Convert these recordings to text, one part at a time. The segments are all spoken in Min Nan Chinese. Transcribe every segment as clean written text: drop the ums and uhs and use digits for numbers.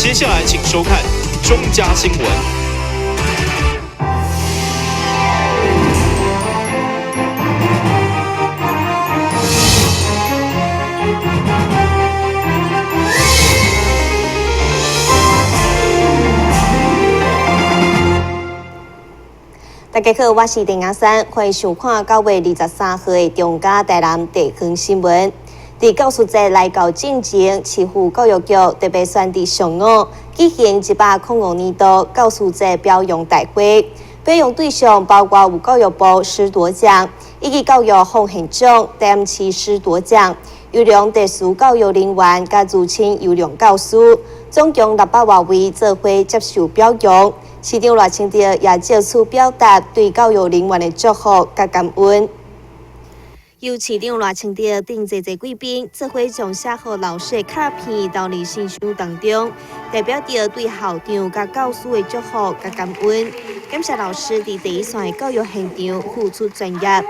接下來請收看中嘉新聞。大家好，我是鄭阿珊，歡迎收看9月23號的中嘉台南地方新聞。佇教師節來到進前，市府教育局特別選佇上午舉行105年度教師節表揚大會，表揚對象包括有教育部師鐸獎，以及教育奉獻獎、台南市師鐸獎、優良特殊教育人員佮資深優良教師，總共600外位做伙接受表揚。市長賴清德也藉此表達對教育人員的祝福佮感恩。由市長賴清德等濟濟貴賓做伙將寫予老師的卡片投入信箱當中，代表著對校長佮教師的祝福佮感恩，感謝老師佇第一線的教育現場付出專業，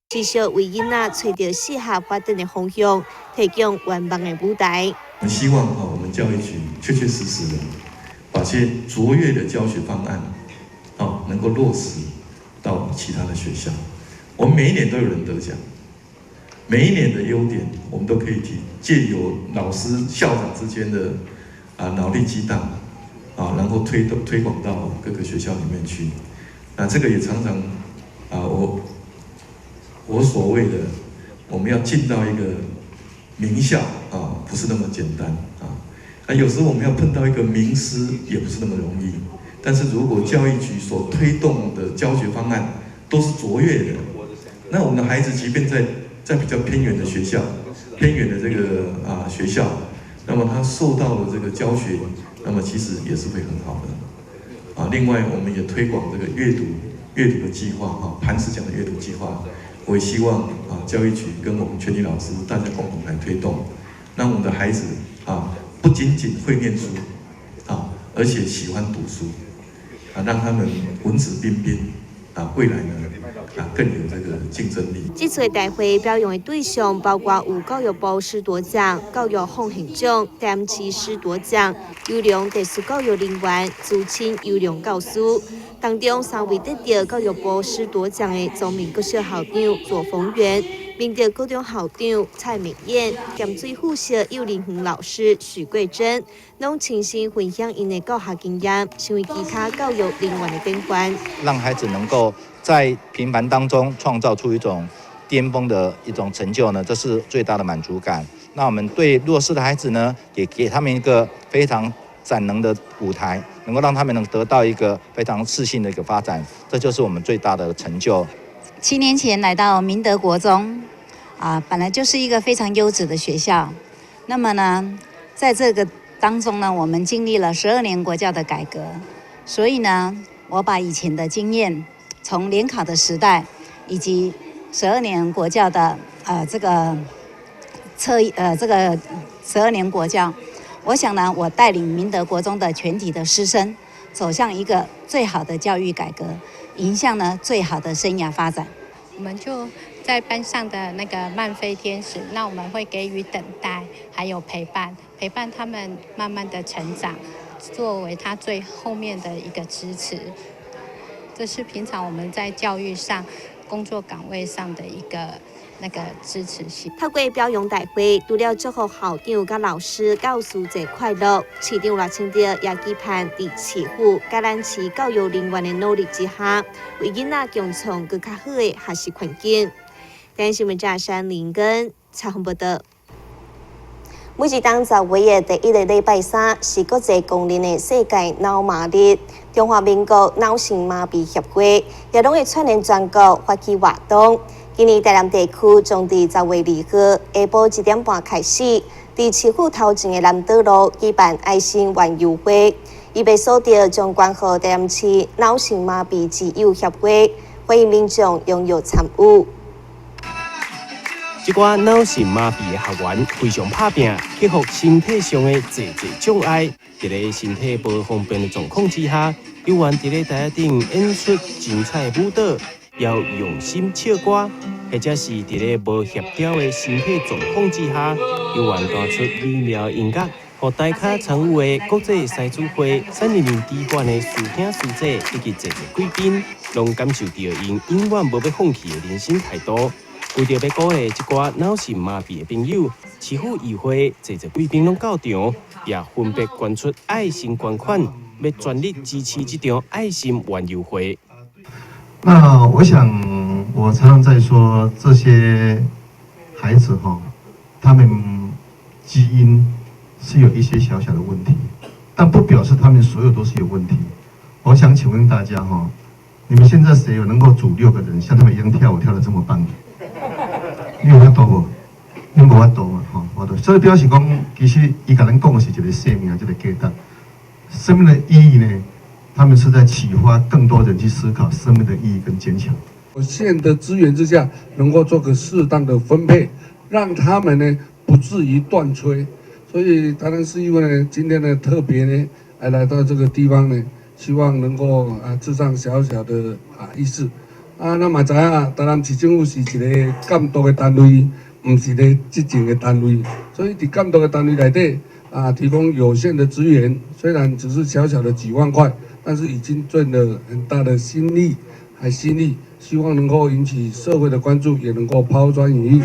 持續為囡仔揣著適合發展的方向，提供圓夢的舞台。我們希望哈，我們教育局確確實實的把這些卓越的教學方案，能夠落實到其他的學校。我們每一年都有人得獎，每一年的優點，我們都可以提，藉由老師、校長之間的腦力激盪，然後推動推廣到各個學校裡面去。那這個也常常我所謂的我們要進到一個名校啊，不是那麼簡單啊。那有時候我們要碰到一個名師，也不是那麼容易。但是如果教育局所推動的教學方案都是卓越的，那我們的孩子即便在比較偏遠的學校、偏遠的這個學校，那麼他受到的這個教學，那麼其實也是會很好的。另外我們也推廣這個閱讀的計劃，哈，磐石獎的閱讀計劃，我也希望教育局跟我們全體老師大家共同來推動，讓我們的孩子不僅僅會念書，而且喜歡讀書，讓他們文質彬彬，未來呢，更有這個競爭力。這次大會表揚的對象包括有教育部師鐸獎、教育奉獻獎、台南市師鐸獎、優良特殊教育人員、資深優良教師。當中三位得著教育部師鐸獎的中明國小校長左逢源、明德高中校長蔡美艷、鹹水附小幼兒園老師許桂珍，攏親身分享𪜶的教學經驗，成為其他教育人員的典範。讓孩子能夠在平凡當中創造出一種巔峰的一種成就呢，這是最大的滿足感。那我們對弱勢的孩子呢，也給他們一個非常展能的舞台，能夠讓他們能得到一個非常自信的一個發展，這就是我們最大的成就。7年前來到明德國中，本來就是一個非常優質的學校。那麼呢，在這個當中呢，我們經歷了12年國教的改革，所以呢，我把以前的經驗，從聯考的時代，以及十二年國教的這個測這個十二年國教，我想呢，我帶領明德國中的全體的師生，走向一個最好的教育改革，迎向呢最好的生涯發展。我們就在班上的那個慢飛天使，那我們會給予等待，還有陪伴，陪伴他們慢慢的成長，作為他最後面的一個支持。這是平常我們在教育上、工作崗位上的一個那個支持性。透過表揚大會，除了祝福校長佮老師教師節快樂，市長賴清德也期盼佇市府佮咱市教育人員的努力之下，為囡仔共創閣較好的學習環境。台視新聞記者林根採訪報導。每一冬10月的第一個禮拜三是國際公認的世界腦麻日，中華民國腦性麻痹協會也攏會串聯全國發起活動。今年台南地區將佇10月2號下晡1點半開始，佇市府頭前的南島路舉辦愛心園遊會，預備所得將捐予台南市腦性麻痹之友協會，歡迎民眾踴躍參與。這寡腦性麻痹的學員非常拍拚，克服身體上的濟濟障礙。佇咧身體無方便的狀況之下，猶原佇咧台仔頂演出精彩的舞蹈，猶用心唱歌，或者是佇咧無協調的身體狀況之下，猶原彈出美妙的音樂，予大家參與的國際獅子會300主管的師兄師姐以及濟濟貴賓，攏感受著𪜶永遠無欲放棄的人生態度。為著欲鼓勵這寡腦性麻痹的朋友，市府議會濟濟貴賓攏到場，也分別捐出愛心捐款，欲全力支持這場愛心園遊會。那我想，我常常在說，這些孩子哈，他們基因是有一些小小的問題，但不表示他們所有都是有問題。我想請問大家哈，你們現在誰有能夠組六個人，像他們一樣跳舞跳得這麼棒？你有法度無？你無法度嘛？吼，無度。所以表示講，其實伊共咱講的是一個生命，這個價值。生命的意義呢？他們是在啟發更多人去思考生命的意義跟堅強。有限的資源之下，能夠做個適當的分配，讓他們呢不至於斷炊。所以台南市議會呢，今天呢特別呢，來到這個地方呢，希望能夠啊致上小小的啊意思。啊，咱嘛知影，台南市政府是一個監督的單位，毋是咧執政的單位。所以佇監督的單位內底啊，提供有限的資源，雖然只是小小的幾萬塊，但是已經盡了很大的心力，還心力，希望能夠引起社會的關注，也能夠拋磚引玉。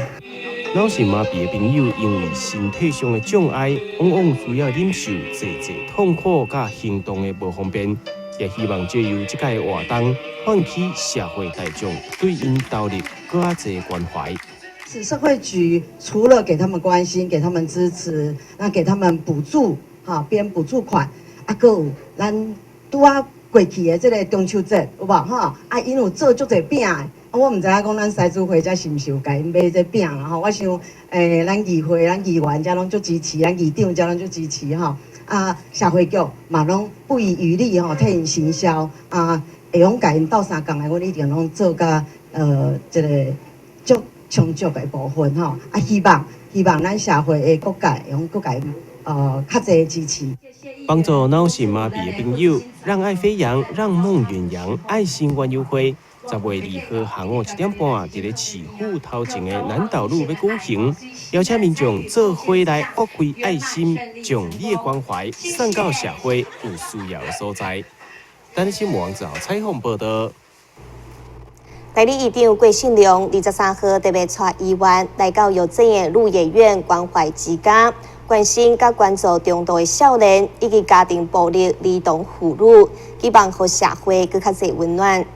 腦性麻痹的朋友因為身體上的障礙，往往需要忍受濟濟痛苦佮行動的無方便，也希望藉由這屆活動，喚起社會大眾對𪜶投入閣較濟關懷。是社會局除了給他們關心、給他們支持，那給他們補助，哈，編補助款，啊，閣有咱拄仔過去的這個中秋節，有無哈？啊，𪜶有做足濟餅的，啊，我毋知影講咱獅子會遮是毋是有共𪜶買這餅啦吼？我想，咱議會、咱議員遮攏足支持，咱議長遮攏足支持吼。啊，社會局嘛攏不遺餘力吼，替𪜶行銷啊，會用共𪜶鬥相共的，阮一定攏做甲這個足充足的部分吼。啊，希望咱社會的各界會用閣共較濟支持。幫助腦性麻痹的朋友，讓愛飛揚，讓夢遠揚，愛心園遊會，10月2號下午1點半，佇咧市府頭前的南島路欲舉行，邀請民眾做伙來發揮愛心，將你的關懷送到社會有需要的所在。台視新聞王子豪採訪報道。代理議長郭信良23號特別帶議員來到藥整的鹿野苑關懷之家，關心佮關注中度的少年以及家庭暴力兒童婦女，希望予社會閣較濟溫暖。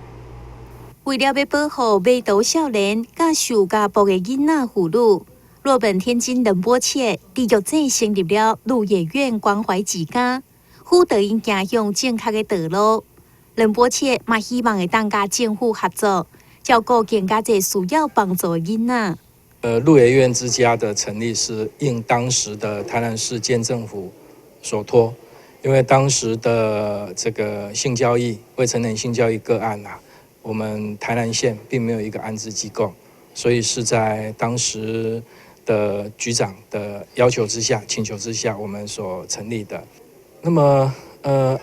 為了欲保護迷途少年佮受家暴的囡仔婦女，洛本天津仁波切佇藥整成立了鹿野苑關懷之家，輔導𪜶行向正確的道路。仁波切嘛希望會當佮政府合作，照顧更加濟需要幫助的囡仔。鹿野苑之家的成立是應當時的台南市縣政府所託，因為當時的這個性交易、未成年性交易個案啊，我們台南縣並沒有一個安置機構，所以是在當時的局長的要求之下、請求之下，我們所成立的。那麼，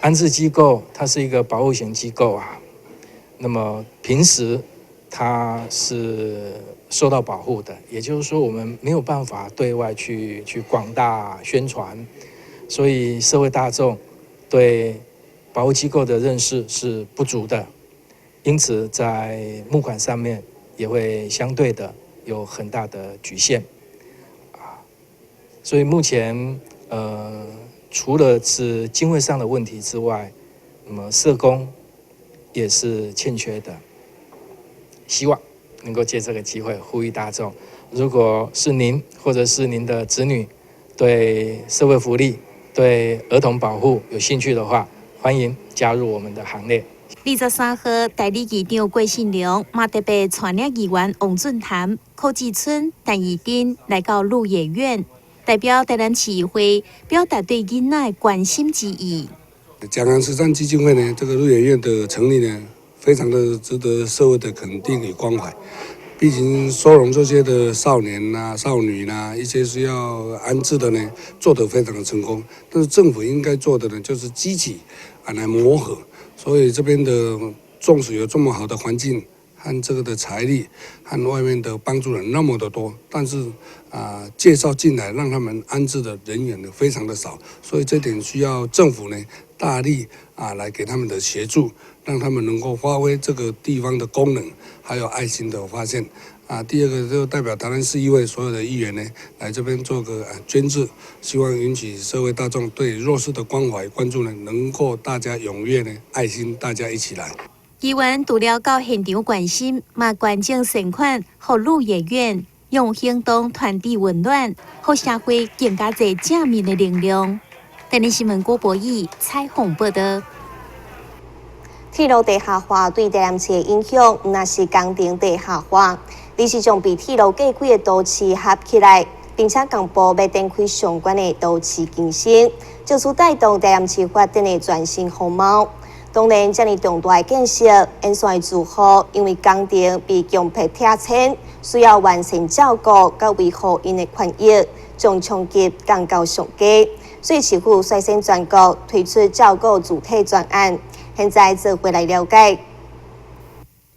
安置機構它是一個保護型機構啊，那麼平時它是受到保護的，也就是說，我們沒有辦法對外去廣大宣傳，所以社會大眾對保護機構的認識是不足的，因此在募款上面也會相對的有很大的局限啊。所以目前除了是經費上的問題之外，那麼社工也是欠缺的。希望能夠借這個機會呼籲大眾，如果是您或者是您的子女對社會福利、對兒童保護有興趣的話，歡迎加入我們的行列。23號，代理議長郭信良嘛特別帶領議員王俊涵、柯志春、陳義丁來到鹿野苑，代表台南市議會表達對囡仔的關心之意。蔣陽慈善基金會呢，這個鹿野苑的成立呢，非常的值得社會的肯定與關懷。畢竟收容這些的少年啊、少女啊，一些需要安置的呢，做得非常的成功。但是政府應該做的呢，就是積極啊來磨合。所以這邊的縱使有這麼好的環境，和這個的財力和外面的幫助人那麼的多，但是介紹進來讓他們安置的人員呢非常的少，所以這點需要政府呢大力來給他們的協助，讓他們能夠發揮這個地方的功能，還有愛心的發現。第二個就代表台南市議會所有的議員呢，來這邊做個捐助，希望引起社會大眾對弱勢的關懷關注呢，能夠大家踴躍呢，愛心大家一起來。議員除了到現場關心，嘛捐贈善款予鹿野苑，用行動傳遞溫暖，予社會更加濟正面的能量。台南新聞郭博義採訪報道。鐵路地下化對台南市的影響，毋但是工程地下化，而是將被鐵路過開的都市合起來，並且同步欲展開相關的都市更新，藉此帶動台南市發展的全新風貌。當然，遮爾重大的建設，沿線的住戶因為工程被強迫拆遷，需要完善照顧佮維護𪜶的權益，將衝擊降到上低。所以市府率先全國推出照顧主體專案。現在做伙來了解。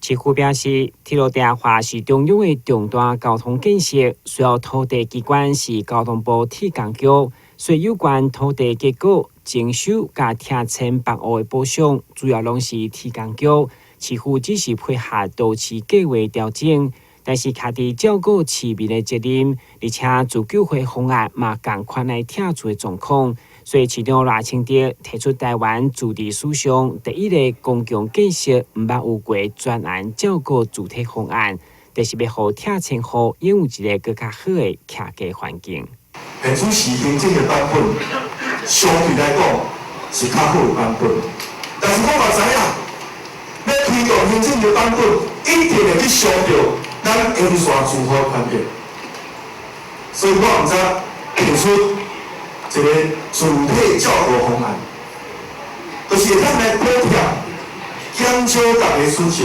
市府表示，鐵路地下化是中央的重大交通建設，需要土地機關是交通部鐵工局，所以有關土地結構、徵收佮拆遷房屋的補償，主要攏是鐵工局。市府只是配合都市計劃調整，但是徛佇照顧市民的責任，而且自救會方案嘛仝款來拆厝的狀況。所以市長賴清德提出台灣自治史上第一个公共建設毋捌有過專案照顧主體方案，就是欲予拆遷戶擁有一个閣較好的徛家環境。現此時行政的版本，相對來講是較好的版本，但是我嘛知影，欲推動行政的版本，一定會去傷著咱沿線住戶權益，所以我毋知提出一个主體照顧方案，就是會當來補貼，減少大家損失。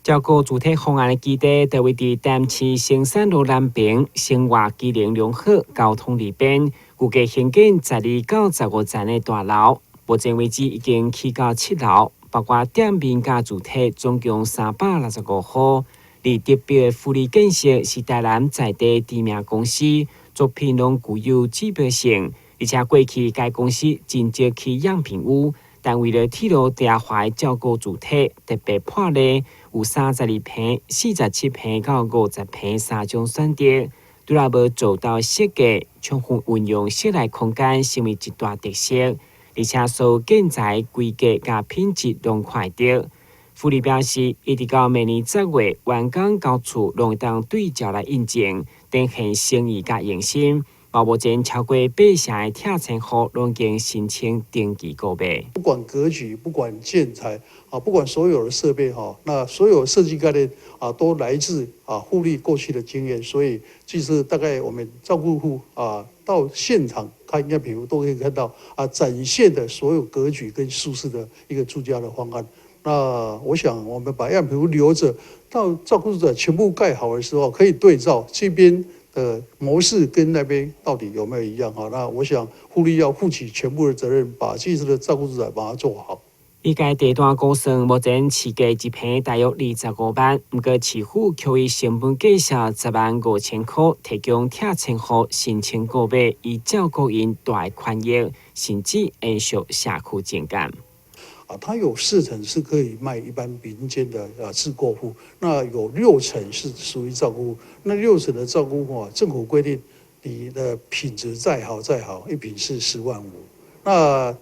照顧主體方案的基地，就位佇台南市成山路南爿，生活機能良好，交通利便，預計興建12到15層的大樓，目前為止已經起到7樓，包括店面佮住宅，總共365戶。而特別的富麗建設是台南在地知名公司，作品攏具有指標性，而且過去該公司真少起樣品屋，但為了鐵路地下化的照顧主體，特別破例有32坪、47坪到50坪三種選擇，除了無做到設計，充分運用室內空間成為一大特色，而且所有建材規格佮品質攏看會著。富力表示，一直到明年10月完工交厝，攏會當對照來印證，展現誠意佮用心。目前超過八成的拆遷戶攏已經申請登記購買。不管格局，不管建材啊，不管所有的設備哈，那所有設計概念啊，都來自富力過去的經驗，所以其實大概我們照顧戶啊到現場看樣品屋都可以看到展現的所有格局跟舒適的一個住家的方案。那我想，我們把樣品屋留着，到照顧者全部蓋好的時候，可以對照這邊的模式跟那邊到底有沒有一樣哈？那我想，富力要負起全部的責任，把這次的照顧者把它做好。以該地段估算，目前市價一坪大約25萬，毋過市府卻以成本價10萬5千塊，提供拆遷戶申請購買，以照顧𪜶大權益，甚至延續社區情感。它有4成是可以賣一般民間的自購戶，那有6成是屬於照顧戶。那6成的照顧戶啊，政府規定你的品質再好再好，一坪是10萬5。那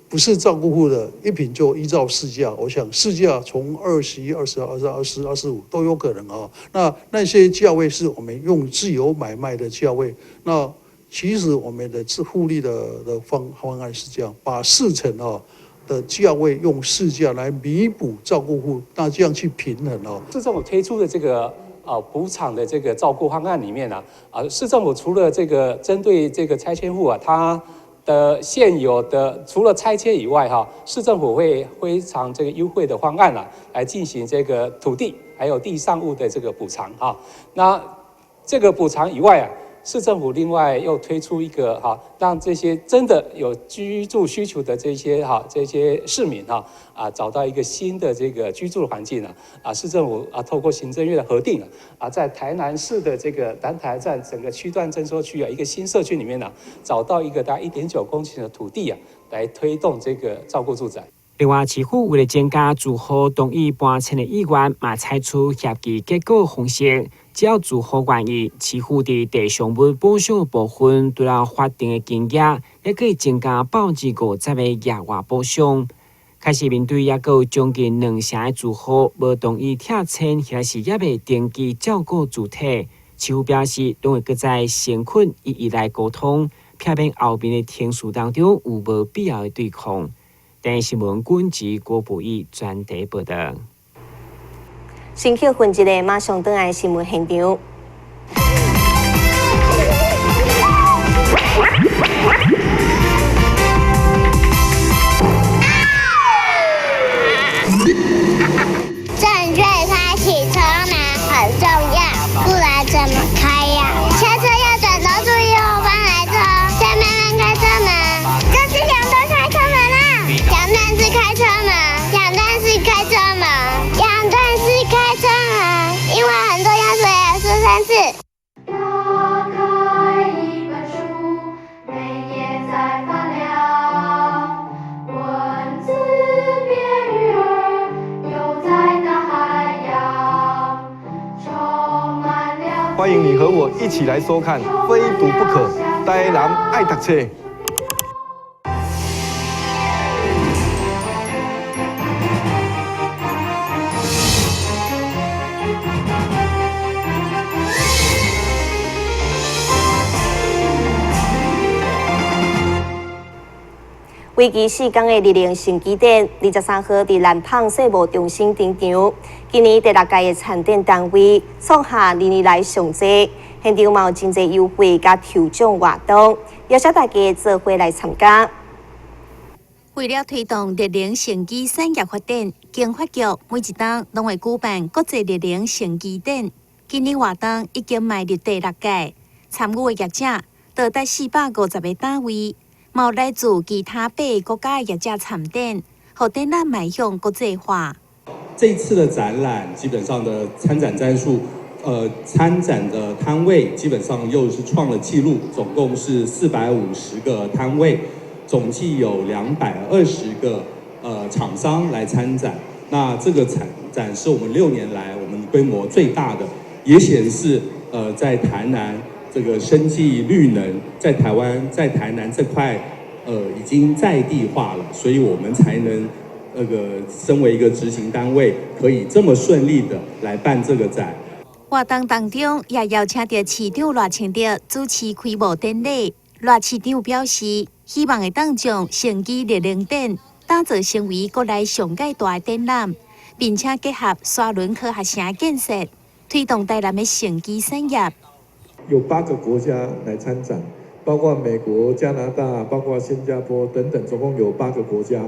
不是照顧戶的，一坪就依照市價，我想市價從21、22、23、24、25都有可能啊。那那些價位是我們用自由買賣的價位。那其實我們的富力的方案是這樣，把4成的價位用市價來彌補照顧戶，那這樣去平衡哦。市政府推出的這個補償的這個照顧方案裡面呢，市政府除了這個針對這個拆遷戶啊，他的現有的除了拆遷以外，哈，市政府會非常這個優惠的方案啊，來進行這個土地還有地上物的這個補償哈。那這個補償以外啊，市政府另外又推出一個哈，讓這些真的有居住需求的這些哈這些市民哈啊，找到一個新的這個居住環境啊啊，市政府啊透過行政院的核定啊，在台南市的這個南台站整個區段徵收區啊一個新社區裡面呢，找到一個大概1.9公頃的土地啊，來推動這個照顧住宅。另外，市府為了增加住戶同意搬遷的意願，嘛採取協議結果方式。只要住戶願意，市府佇地上物補償的部分，除了法定的金額，也可以增加50%的額外補償。開始面對猶閣有將近2成的住戶無同意拆遷，或者是猶未登記照顧主體，市府表示，攏會閣再誠懇一一來溝通，避免後面的程序當中有無必要的對抗。電視新聞軍籍郭博義專題報道。先去分一下，馬上轉來新聞現場。正確開啟車門很重要，不然怎麼開呀？下車要轉頭注意後方來車，再慢慢開車門。這是兩段開車門啦，兩段式開車門，兩段式開車門，兩段式開車門，因為很重要，所以要說三次。打開一本書，每頁在發亮，文字變魚兒，游在大海洋，充滿了。歡迎你和我一起來收看《非讀不可》，台南愛讀冊。為期4天的綠能生技展，23號佇南枋世貿中心登場。今年第六屆的參展單位創下歷年來上濟，現場嘛有真濟優惠佮抽獎活動，邀請大家做伙來參加。為了推動綠能生技產業發展，經發局每一冬攏會舉辦國際綠能生技展。今年活動已經邁入第六屆，參與的業者多達450個單位。嘛有來自其他8個國家的業者參展，予展覽邁向國際化。這次的展覽基本上的參展站數，參展的攤位基本上又是創了紀錄，總共是450個攤位，總計有220個廠商來參展。那這個展是我們6年來我們規模最大的，也顯示在台南。這個生技綠能在台灣，在台南這塊，已經在地化了，所以我們才能，那個身為一個執行單位，可以這麼順利的來辦這個展。活動當中也邀請到市長賴清德主持開幕典禮。賴市長表示，希望會當將生技綠能展打造成為國內上蓋大的展覽，並且結合沙崙科學城建設，推動台南的生技產業。有8個國家來參展，包括美國、加拿大，包括新加坡等等，總共有8個國家。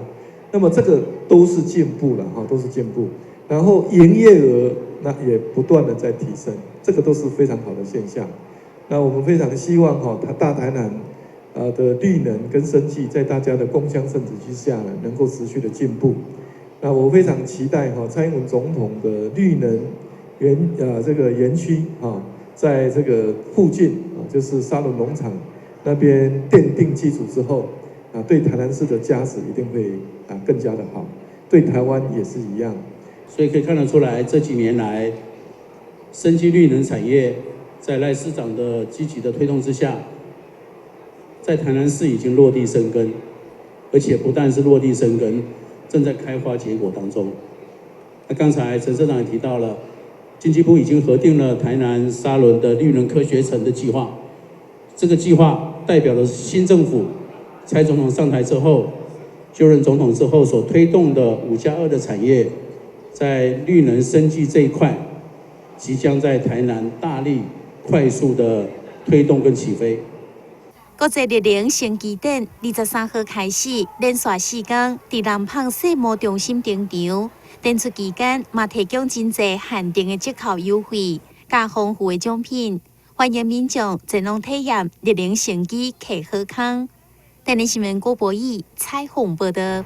那麼這個都是進步了哈，都是進步。然後營業額那也不斷的在提升，這個都是非常好的現象。那我們非常希望哈，大台南的綠能跟生技在大家的共襄盛舉之下呢，能夠持續的進步。那我非常期待哈，蔡英文總統的綠能園這個園區哈。在這個附近啊，就是沙崙農場那邊奠定基礎之後，啊，對台南市的價值一定會啊更加的好，對台灣也是一樣。所以可以看得出來，這幾年來，生技綠能產業在賴市長的積極的推動之下，在台南市已經落地生根，而且不但是落地生根，正在開花結果當中。那剛才陳社長也提到了。經濟部已經核定了台南沙崙的綠能科學城的計劃，這個計劃代表了新政府蔡總統上台之後，就任總統之後所推動的5+2的產業，在綠能生技這一塊，即將在台南大力快速的推動跟起飛。國際綠能生技展23號開始，連續4天佇南枋世貿中心登場。展出期間，嘛提供真濟限定的折扣優惠，佮豐富的獎品，歡迎民眾前往體驗綠能乘機客好康。台南新聞郭博義採訪報導。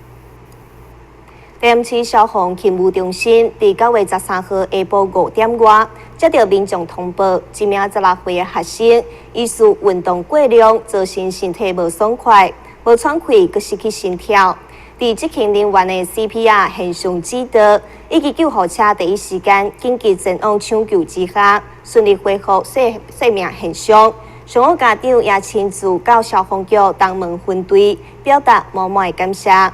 台南市消防勤務中心佇9月13號下晡5點外，接到民眾通報，一名16歲的學生疑似運動過量，造成身體無爽快、無喘氣，閣失去心跳。佇執勤人員的 CPR 現場指導，以及救護車第一時間緊急前往搶救之下，順利恢復生命現象。上好家長也親自到消防局東門分隊，表達滿滿的感謝。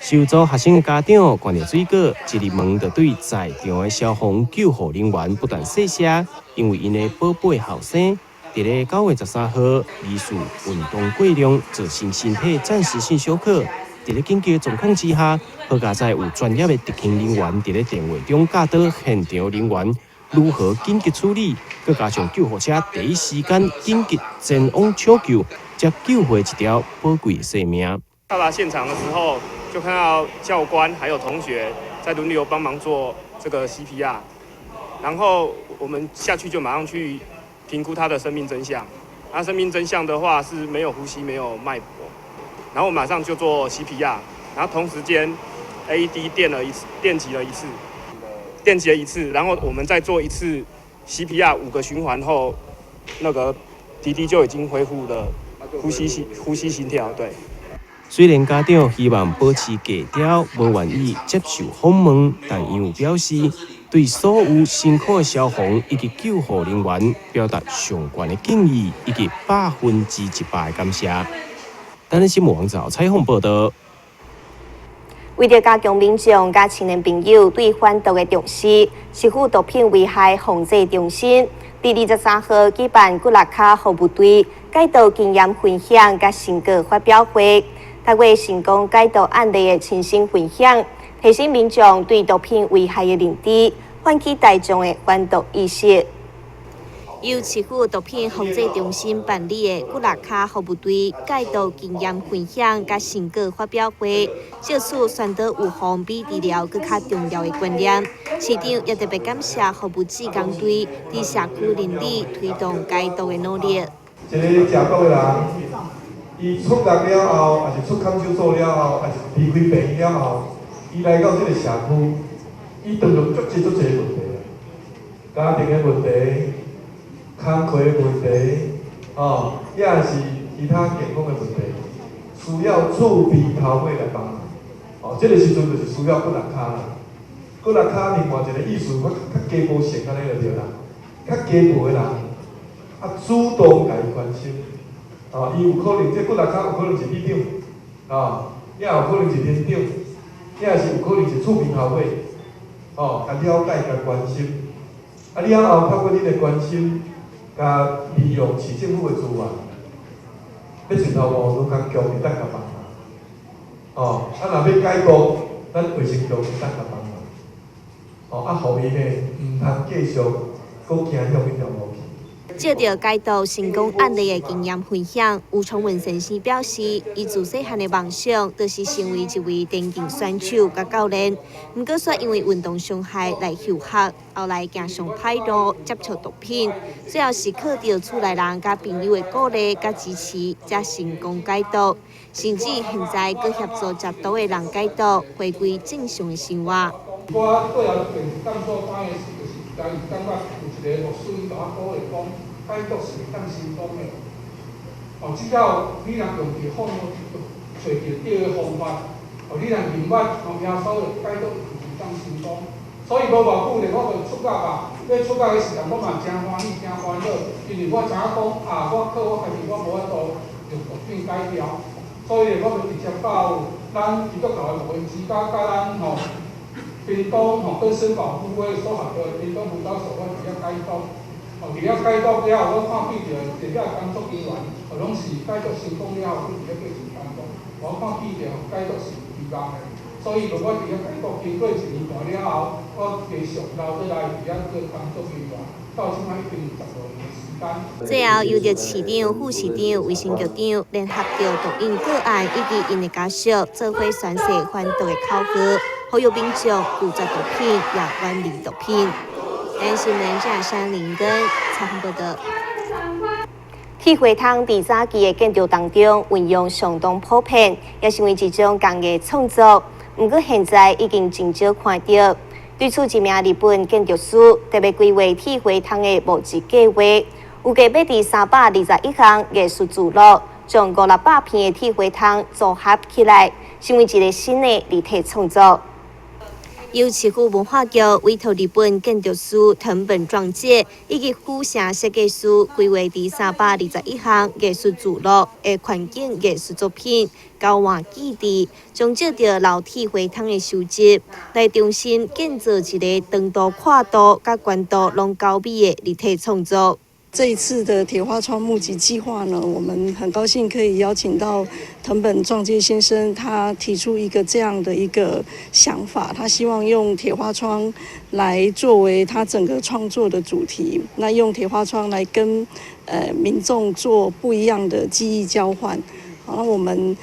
受助學生的家長看著水果，一入門就對在場的消防救護人員不斷謝謝，因為𪜶的寶貝後生，佇咧9月13號疑似運動過量，造成身體暫時性休克。佇咧緊急狀況之下，好佳哉有專業的特勤人員佇咧電話中教導現場人員如何緊急處理，閣加上救護車第一時間緊急前往搶救，才救回一條寶貴的生命。到達現場的時候，就看到教官還有同學在輪流幫忙做這個 CPR，然後我們下去就馬上去評估他的生命徵象。他生命徵象的話是沒有呼吸、沒有脈搏，然後我馬上就做 CPR，然後同時間 AED 電了一次，電擊了一次，電擊了一次，然後我們再做一次 CPR 5個循環後，那個弟弟就已經恢復了呼吸心跳，對。雖然家長希望保持低調，無願意接受訪問，但𪜶有表示對所有辛苦的消防以及救護人員表達上懸的敬意以及100%的感謝。台南新聞網站採訪報導。為著加強民眾佮青年朋友對反毒的重視，市府毒品危害防制中心佇23號舉辦骨力跤服務隊戒毒經驗分享佮成果發表會。透過成功戒毒案例的親身分享，提醒民眾對毒品危害的認知，喚起大眾的反毒意識。由市府毒品防制中心辦理的骨力跤服務隊戒毒經驗分享佮成果發表會，藉此宣導預防比治療閣較重要的觀念。市長也特別感謝服務志工隊佇社區鄰里推動戒毒的努力。一个食毒的人，伊出獄了後，抑是出看守所了後，抑是離開病院了後，伊來到這個社區，伊遇著足濟足濟問題啊，家庭的問題、工課的問題，哦，抑是其他健康的問題，需要厝邊頭尾來幫忙。哦，這個時陣就是需要骨力跤啦。骨力跤另外一個意思，較較基步性按呢就對啦。較基步的人，啊，主動共伊關心。哦，伊有可能這骨力跤有可能是里長，啊，也有可能是連長，也是有可能是厝邊頭尾，哦，共了解、共關心。啊，了後透過恁的關心，共利用市政府的資源，欲尋頭路愈較強，會當共幫忙。哦，啊，若欲解毒，咱衛生局會當共幫忙。哦，啊，予伊呢，毋通繼續閣行向彼條路去。藉著戒毒成功案例的經驗分享，吳崇文先生表示，伊自細漢的夢想就是成為一位電競選手佮教練，毋過卻因為運動傷害來休學，後來行上歹路，接觸毒品，最後是靠著厝內人佮朋友的鼓勵佮支持，才成功戒毒，甚至現在閣協助食毒的人戒毒，回歸正常的生活。我最後一遍感受歹的是，就是家己感覺有一個牧師伊共我鼓勵講，戒毒是會當成功的。哦，只要你若用著好，揣著對的方法，哦，你若認捌哦耶穌的戒毒就會當成功。所以無偌久咧，我就出獄啊。欲出獄的時陣，我嘛誠歡喜，誠煩惱，因為我知影講啊，我靠我家己，我無法度用毒品戒掉。所以咧，我就直接到咱基督教的牧會之家，佮咱吼屏東吼跟森保富會所合作的屏東輔導所，我佇遐戒毒。哦，佇遐戒毒了後，我看見著佇遐工作人員，哦，攏是戒毒成功了後，佇遐繼續工作。我看見著戒毒是有希望的，所以我佇遐戒毒經過一年半了後，我繼續留轉來佇遐做工作人員，到這擺已經15年的時間。最後，由著市長、副市長、衛生局長聯合著毒癮個案以及𪜶的家屬，做伙宣誓反毒的口號，呼籲民眾拒絕毒品，也遠離毒品。台新聞記者山林根采訪報道。鐵花窗佇早期的建築當中運用相當普遍，也成為一種工藝創作。毋過現在已經真少看著。對此，一名日本建築師特別規劃鐵花窗的募集計劃，預計欲佇321項藝術聚落，將五六百片的鐵花窗組合起來，成為一个新的立體創作。由市府文化局委託日本建築師藤本壯介以及府城設計師規劃佇321項藝術聚落的環境藝術作品交換基地，將藉著老鐵花窗的收集，來重新建造一个長度、闊度佮懸度攏夠美的立體創作。這一次的鐵花窗募集計劃呢，我們很高興可以邀請到藤本壯介先生，他提出一個這樣的一個想法，他希望用鐵花窗來作為他整個創作的主題，那用鐵花窗來跟民眾做不一樣的記憶交換。好，那我們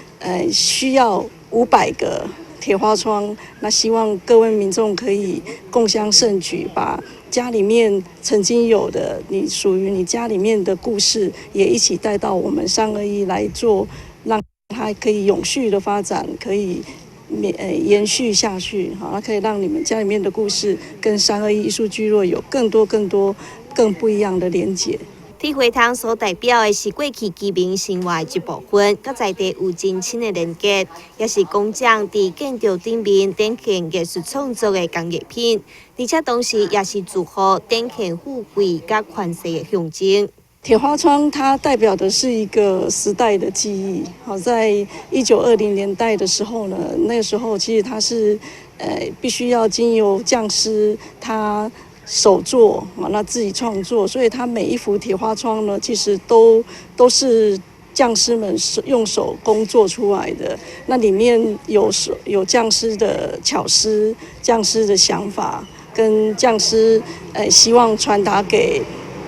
需要500個鐵花窗，那希望各位民眾可以共襄盛舉，把家裡面曾經有的你屬於你家裡面的故事，也一起帶到我們321來做，讓它可以永續的發展，可以延續下去，好，可以讓你們家裡面的故事跟321藝術聚落有更多、更多、更不一樣的連結。鐵花窗所代表的是過去居民生活的一部分，佮在地有真深的連結，也是工匠佇建築頂面展現藝術創作的工藝品，而且同時也是住戶展現富貴佮權勢的象徵。鐵花窗它代表的是一個時代的記憶。好，在1920年代的時候呢，那個時候其實它是，必須要經由匠師他手作啊，那自己創作，所以他每一幅鐵花窗呢，其實都是匠師們用手工做出來的。那裡面有匠師的巧思、匠師的想法，跟匠師希望傳達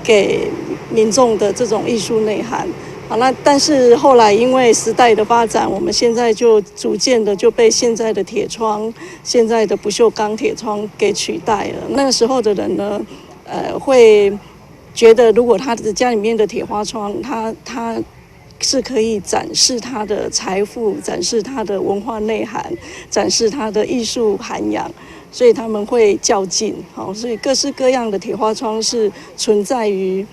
給民眾的這種藝術內涵。好，那但是後來因為時代的發展，我們現在就逐漸的就被現在的鐵窗、現在的不鏽鋼鐵窗給取代了。那個時候的人呢，會覺得如果他的家裡面的鐵花窗，他是可以展示他的財富、展示他的文化內涵、展示他的藝術涵養，所以他們會較勁。好，所以各式各樣的鐵花窗是存在於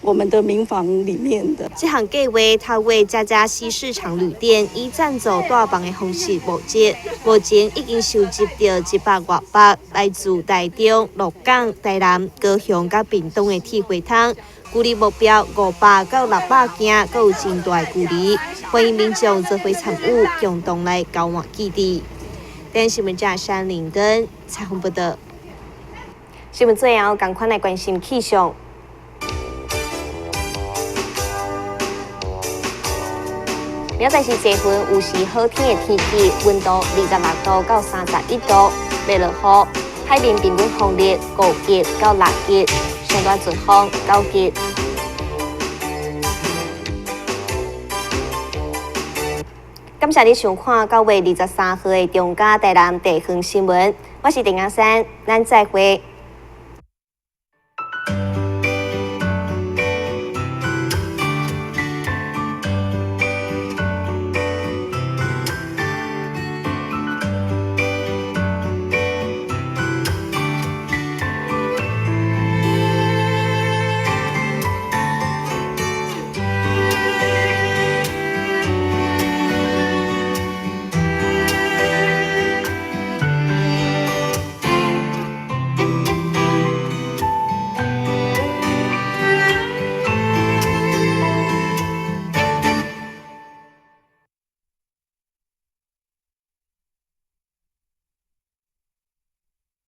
我們的民房裡面的。這項計劃透過佳佳西市場旅店以贊助帶房的方式募集，目前已經收集著100外百來自台中、鹿港、台南、高雄佮屏東的鐵花窗，距離目標500到600件，閣有真大的距離。歡迎民眾做伙參與，共同來交換基地。電視新聞記者山林根採訪報道。新聞最後，仝款來關心氣象。明仔載是這份有時好天的天氣，溫度26度到31度，袂落雨。海面平均風力5級到6級，上大陣風9級。感謝你收看9月23號的中嘉台南地方新聞，我是鄭亞珊，咱再會。